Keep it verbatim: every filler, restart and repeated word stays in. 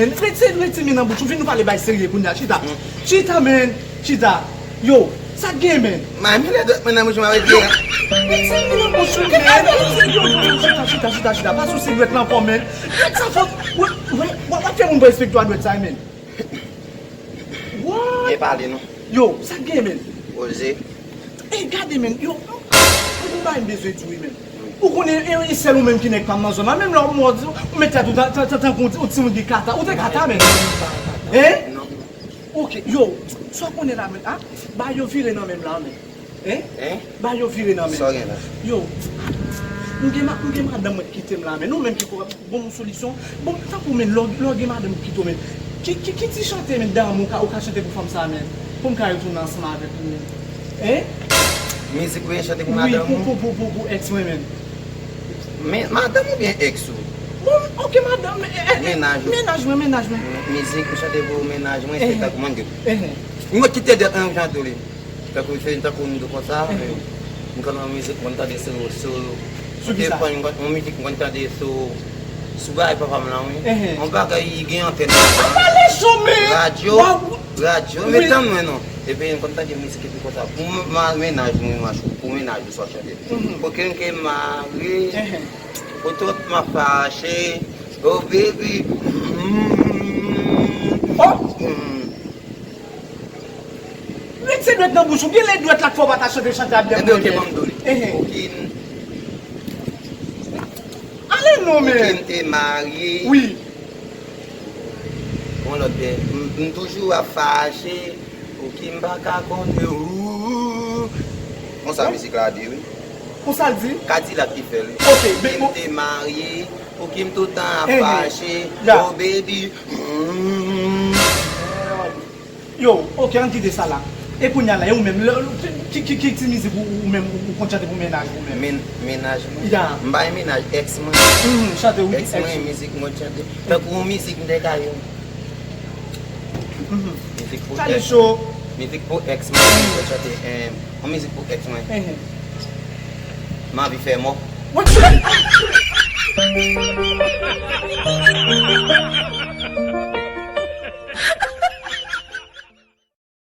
men. Retire, retire men nan bouch ou. Vin nou pale bay serye kounye a. Chita. Chita, men. Chita. Yo, sa k gen, men? Mami, lè dwèt mwen nan bouch mwen, retire. Retire men nan bouch ou, men. Yo, yo, yo, chita, chita, chita, chita. Pa souse dwèt lan ankò, men. Dwèt sa fò. Wè, wè, w ap fè moun pran respè a dwèt sa, men. What? Byen pale, non. Yo, sa k gen, men? Poze. Ey, gade, men. Yo, ou bay m bezwen di wi, men. Ou konnen, e, e sèl ou menm ki nèg pa m nan zòn nan. Menm lè w mò, ou met tèt ou tan, tan, tan, tankou yon timoun ki kata. Ou te kata, men. Hein? Non. Ok, yo, sa w konnen la, men, a? Ba yo vire nan men m la, men. Hein? Hein? Ba yo vire nan men m. Sa w gen la? Yo, m gen ma-, m gen madanm mwen ki kite m la, men. Nou menm ki ko-, bon, yon solisyon. Bon, tankou, men, lè w, lè w gen madanm ki kite w, men. Ki, ki, ki ti chante, men, damou ou ka, ou ka chante pou fanm sa, men? Pou m ka retounen ansanm avèk li, men. Hein? Mizik ou vle chante pou madanm ou? Wi, pou, pou, pou, pou, pou ex mwen, men. Men, madanm oubyen ex ou? Bon, ok, madanm, men, eh, eh, eh, mennaj ou. Mennaj mwen, mennaj mwen. Mizik ou chante pou mennaj mwen, se tankou mwen. Mwen kite dèt an jan tou li. Tankou se tankou nou konsa, m konn nan mizik, m konn tande sou, sou, sou telefòn, m konn, yon mizik m konn tande sou, sou bagay papa m lan, wi. Yon bagay gen antèn ladan. Radyo, radyo, men tann mwen non. Epi m konn tande mizik epi konsa. Pou m-, ma-, mennaj mwen, machou, pou mennaj ou sa chante. Pou ke m ke mare, pou tout m ap fache, oh baby. Oh! Retire dwèt nan bouch ou. Gen lè dwèt la k fè w pa ta chante chante a byen. Ebyen, ok, ban m do li. Ehe. Ok. Ale non, men. Ok, m te marye. Wi. Yon lòt byen. M, m toujou ap fache. Ok, m pa ka konnen ou. Konsa mizik la di, wi. Konsa l di? Kadilak ki fè l, wi. Ok, men. Ok, m te marye. Ok, m tout tan ap fache. Oh, baby. Mm. Yo, ok, ann kite sa la. E kounye a la, e ou menm, lè, ki, ki, ki ti mizik ou, ou menm, ou, ou konn chante pou mennaj ou menm? Men-, mennaj mwen? Ya. M pa gen mennaj, ex mwen. Mhm, chante, wi, ex mwen, mizik mwen chante. Tankou yon mizik m te ka yo. Mhm. Mizik pou ex. Mizik pou ex mwen, mwen chante, eh, yon mizik pou ex mwen. Mhm. M anvi fè mò. What?